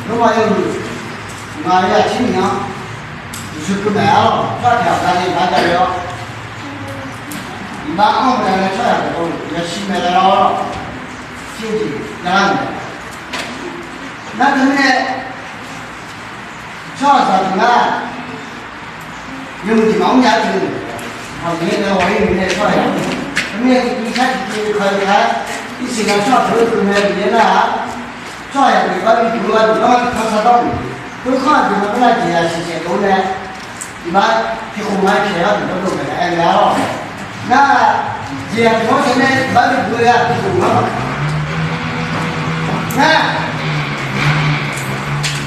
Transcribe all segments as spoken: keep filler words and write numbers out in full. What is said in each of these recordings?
Lormav yawhuiq, ngaq-euq aqcir miq-anr uqshoe keuv maeq-a lawq. Tsawrhaq tiq ghaq gaqnae iqbax jale-awr, iqbax anr-eu baqdanae tsawrhaq yawqghaq yawshuir maeq-a lawq. Shir-eu jeq jalar-euq mae. Nar teumirnae tsawrhaqzaq deuq nar, yawmuiq tiq maqmr nya-aer teu-eu, aqmiqyaer nae ghawq-ir mirnae tsawrhaq yawmuiq, teumirnae tiqkeuv shar tiqkeuv kaq-eu kaq-aer, irsiq nar tsawrhaq deuq-eu deuq nae Miqyaer nar-aq, tsawrhaq yawmuiq iqbax bi buq-eu gharduq garma tiqkawv sardawr-euq, khoerkanr aqdui-anr nar jeqzaq siqsaef dov nae, iqbax tiqkhof ma pyaeq-awr tiqdawr dov maeq-aer ghae-awr, nar jeqzaq tiqkawv saef nae iqbax bi buq-eu ghaq tiqkhof ma. Nar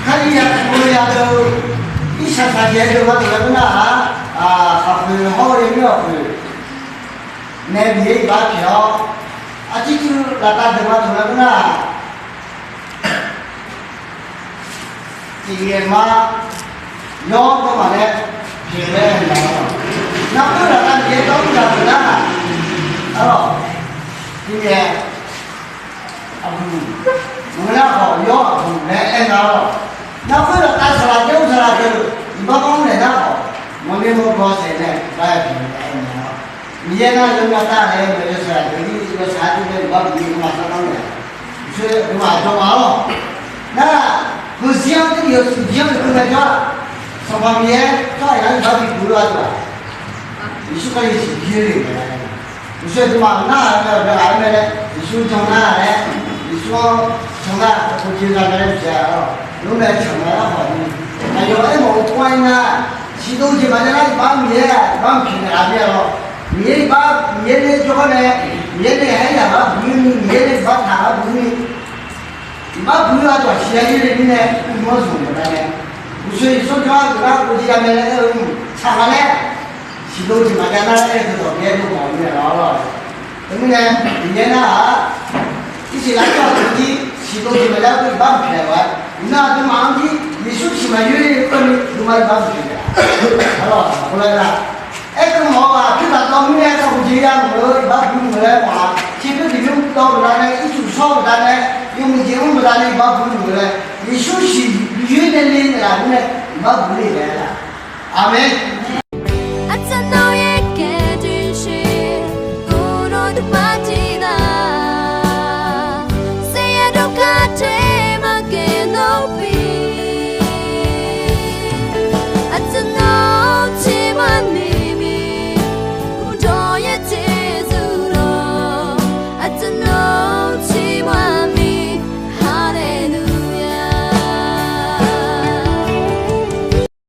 Kalizaq tiqkhof ya deuq-eu, irsaq saqjaev deuq ma taq laer geur nar-aq, khaqkhoeq hawr-eu yaer mir-awq khoeq nae Miqyaer iqbax pyaeq-awr, arjir cuiv laftav deuq ma taq laer geur nar-aq, tiqghae ma yawr dawrmaf laer pyaeq laer aer-eu ma. Narkhoer laftav Miqyaer dawr-eu ghaq deuq nar-aq, arlawq, tiqghae aqbuq maqngeur nar khawf yawr aqbuq laer aer nga-awr, narkhoer laftav saqlaq jaer-eu saqlaq deuq iqbax mawr naeq nar khawf mawrner mawrbaw saef nae iqbax-aer pyaeq laer aer nga-awr, Miqyaer nar yawmyav taf nae yawshaef-aq deuq-ir yawshaef-a deuq nae iqbax buq-ir maqsar nar naeq-a. Uqshoe deuq maqjawr ma-awr, nar heuzir-anr tiq yawshuif jir-anr deuq keuv mae jawr-aq, Sanqpaq Miqyaer tsawrhaq yawqghaq iqbax bi buq-eu ardeuq-aq, Yeqsur Kali siqbir-eu le mae. Uqshoe deuq maqnar-aq, aqgeu ghaq-aer mae laer Yeqsur jan nar laer, Yeqsur-anr jan nar-aq, kov jeq za mae laer jeq-a-awr, lor mae canq ma lar khawf ni, aqyawf aermawf-eu pov-aer nar, siqdov jeq maqjav nar iqbax Miqyaer-aq iqbax mqpyaeq naeq ghaq mir-a lawr. Miqyaer iqbax Miqyaer nae jawrgar nae, Miqyaer nae haer yaq ghaq buq-ir ni, Miqyaer nae iqbax taq ghaq buq-ir ni, iqbax buq-ir ardeuq-aq siqnya-ir le mirnae, mr-anr zmq-euq baqdanae, uqshoe Yeqsur jan-a deuq nar kov jeq za mae laer aer-eu, tsaq ma laer, siqdov jeq maqjav nar aer-eu dawq Miqyaer dov mawf-eu mirnae lawr. Teumirnae Miqyaer nar-aq, irsiq lafkhoer aqdui jir siqdov jeq maqjav-eu iqbax mqpyaeq-a. Iqnan aqduimaf-anr jir Yeqsur siq maqyoer-eu keuvni aqduimaf iqbax mqpyaeq-a. Arlawq, aqgeu lar nar, aerkeuv mawf-eu ghaq pyur taq dawv mirnae kakhof jeq ya meuq-eu iqbax buq-ir meuq laer mawf-a. Tiqpyur tiqpyur dawv baqdanae, ircuf shawr-eu baqdanae, yawmuiq jeq mr baqdanae iqbax buq-ir meuq laer, Yeqsur siq yoer nae le naeqlaf mirnae iqbax buq-ir le laer-a. Aqmeq.